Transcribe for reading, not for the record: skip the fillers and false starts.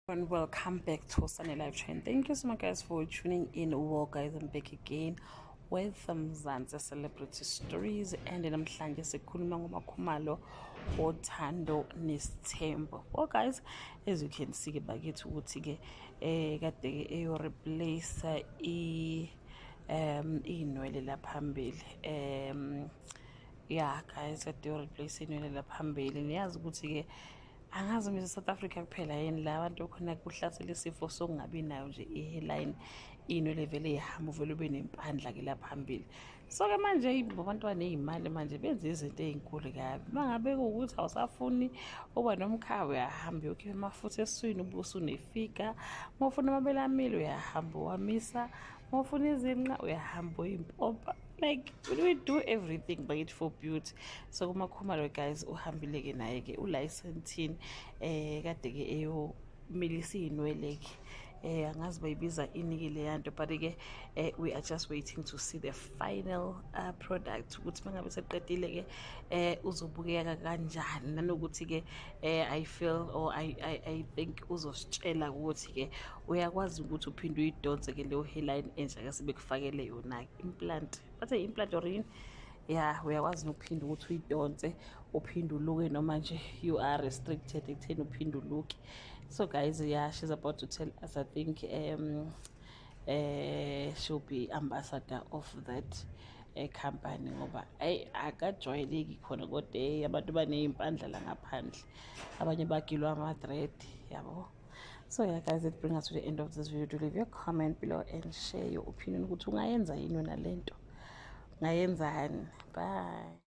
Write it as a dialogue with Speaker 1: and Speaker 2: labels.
Speaker 1: And welcome back to Sunny Live Trend. Thank you so much, guys, for tuning in. Well, guys, I'm back again with Mzansi Celebrity Stories, and namhlanje sikhuluma ngoMakhumalo, Uthando Nesithembu. Well, guys, as you can see ke bakithi ukuthi ke kade ke eyo replace i iy'nwele la phambili. Yeah guys, kade yo replace iy'nwele la phambili. Niyazi ukuthi ke angazi mina, South Africa kuphela yini la abantu khona kuhlasela isifo sokungabi nayo nje i-hairline, iy'nwele vele y'hamba, uvele ube nempandla ke la phambili. So-ke manje abantu baney'mali manje benze izinto ey'nkulu kabi. Uma ngabe kuwukuthi awusafuni uba nomkhaya, uyahamba uyokhipha amafutha esiswini, ube usunefika. Uma ufuna amabele amile, uyahamba uwamisa. Uma ufuna izinqa, uyahamba uyimpompa. Like, we do everything but for beauty. So kuMakhumalo, guys, uhambile-ke naye-ke ula eSandton, kade-ke eyomilisa iy'nwele-ke. Angazi bayibiza ini-ke leya nto, but-ke we are just waiting to see the final product ukuthi uma ngabe seqedile-ke uzobukeka kanjani, nanokuthi-ke I feel or I think uzositshela ukuthi-ke uyakwazi ukuthi uphinde uyidonse-ke leyo hairline entsha ke sebekufakele yona, implant, bathe implant or yini. Ya, uyakwazi nokuphinda ukuthi uyidonse, uphinde uluke, noma nje you are restricted ekutheni uphinde uluke. So guys, yeah, she's about to tell us. I think she'll be ambassador of that company, ngoba ayi, akajwayeleki khona, kodwa hey, abantu baney'mpandla la ngaphandle, abanye bagilwa ama-dread, yabo. So yeah guys, it brings us to the end of this video. Do leave your comment below and share your opinion ukuthi ungayenza yini wena lento, ungayenzani. Bye.